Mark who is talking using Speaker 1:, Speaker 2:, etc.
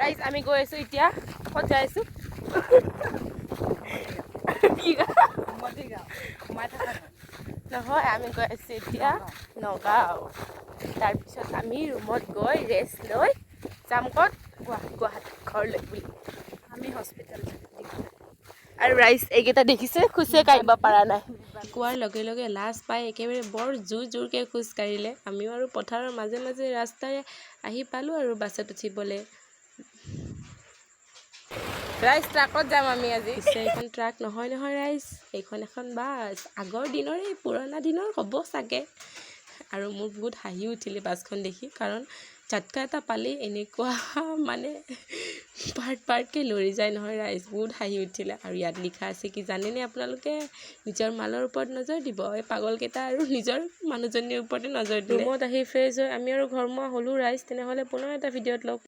Speaker 1: ৰাইজ, আমি গৈ আছোঁ এতিয়া। ক'ত যাই আছোঁ? কি? নহয়, আমি গৈ আছোঁ এতিয়া নগাঁও। তাৰপিছত আমি ৰুমত গৈ ৰেষ্ট লৈ যাম ক'ত? গুৱাহাটী, ঘৰলৈ বুলি।
Speaker 2: আমি হস্পিটেল।
Speaker 1: আৰু ৰাইজ, এইকেইটা দেখিছে, খোজে কাঢ়িব পৰা নাই।
Speaker 3: কোৱাৰ লগে লগে লাজ পাই একেবাৰে বৰ জোৰ জোৰকৈ খোজ কাঢ়িলে। আমিও আৰু পথাৰৰ মাজে মাজে ৰাস্তাৰে আহি পালোঁ আৰু বাছত উঠিবলৈ।
Speaker 1: ৰাইজ, ট্ৰাকত যাম আমি আজি।
Speaker 3: পিছে এইখন ট্ৰাক নহয় নহয় ৰাইজ, এইখন এখন বাছ। আগৰ দিনৰে, পুৰণা দিনৰ হ'ব চাগে। আৰু মোৰ বহুত হাঁহি উঠিলে বাছখন দেখি, কাৰণ ঝাটকা এটা পালেই এনেকুৱা মানে পাৰ্ট পাৰ্টকৈ লৰি যায় নহয় ৰাইজ, বহুত হাঁহি উঠিলে। আৰু ইয়াত লিখা আছে কি জানেনে আপোনালোকে? নিজৰ মালৰ ওপৰত নজৰ দিব। এই পাগলকেইটা আৰু নিজৰ মানুহজনীৰ ওপৰতে নজৰ দিলে। ৰুমত আহি ফ্ৰেছ হৈ আমি আৰু ঘৰমুৱা হ'লোঁ ৰাইজ। তেনেহ'লে পুনৰ এটা ভিডিঅ'ত লগ